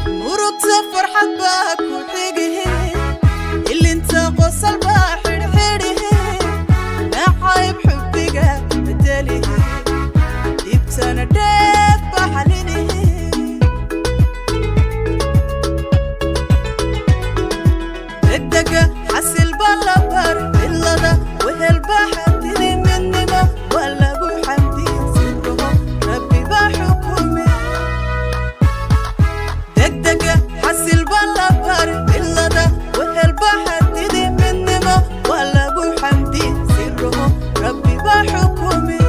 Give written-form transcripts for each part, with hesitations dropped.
Murugta farxad baa ku xigihi, ilinta qosol baa xidhxidhihi, nacayb xubbiga bedelihi, dhibtana dheef baa xalinihi. Degdega xasil baa la bar, cilada wehel baa xadidi, midnimo waa lagu xamdiye, sirruhu rabbi baa xukume. Degdega xasil baa la bar, cilada wehel baa xadidi, midnimo waa lagu xamdiye, sirruhu rabbi baa xukume.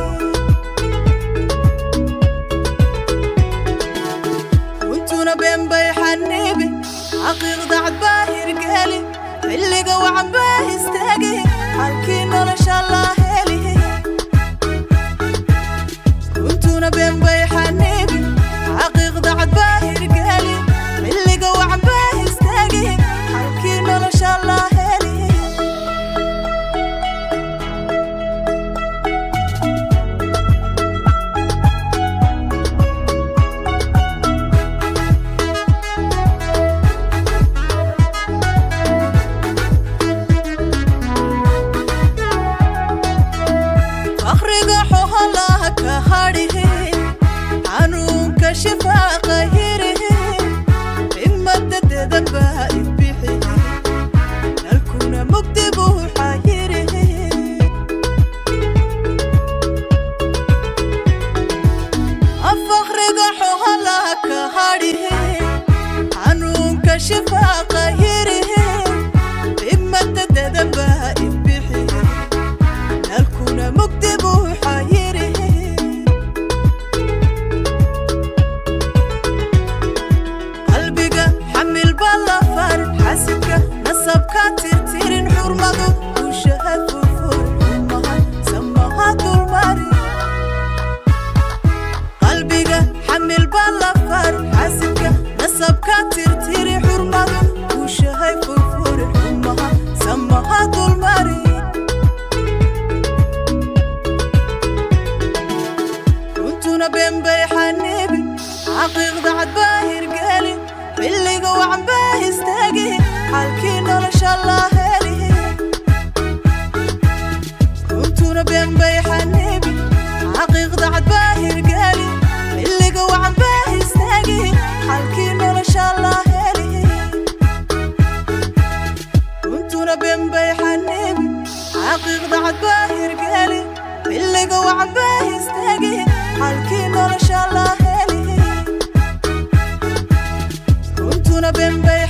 Runtuna been bay xaniibi, xaqiiqda cad baa hirgeli, xilliga wacan baa istaagi, halkii nolosha la heli. Runtuna been bay xaniibi, xaqiiqda cad baa hirgeli, xilliga wacan baa istaagi, halkii nolosha la heli. Fakhriga xoholaha ka hadhihi, xanuunka shifaaqa hirihi, himada dedan baa ibbixihi, nalkuna mugdi buu xayirihi. Fakhriga xoholaha ka hadhihi, xanuunka shifaaqa hirihi, himada dedan baa ibbixihi, nalkuna mugdi buu xayirihi. Qalbiga xamil baa la farin, xasidka nasabka tirtirin, xurmadu guushaha furfurin, xumaha samaha dulmari. Qalbiga xamil baa la farin, xasidka nasabka tirtiri, xurmadu guushahay furfurin, xumaha samaha dulmari. Runtuna been bay xaniibi, xaqiiqda cad baa hirgeli, xilliga wacan baa istaagi, xalkii nolosha la heli. Runtuna been bay xaniibi, xaqiiqda cad baa hirgeli, xilliga wacan baa istaagi, xalkii nolosha la heli. Runtuna been bay xaniibi, xaqiiqda cad baa hirgeli, xilliga wacan baa istaagi, xalkii nolosha la heli. Runtuna been bay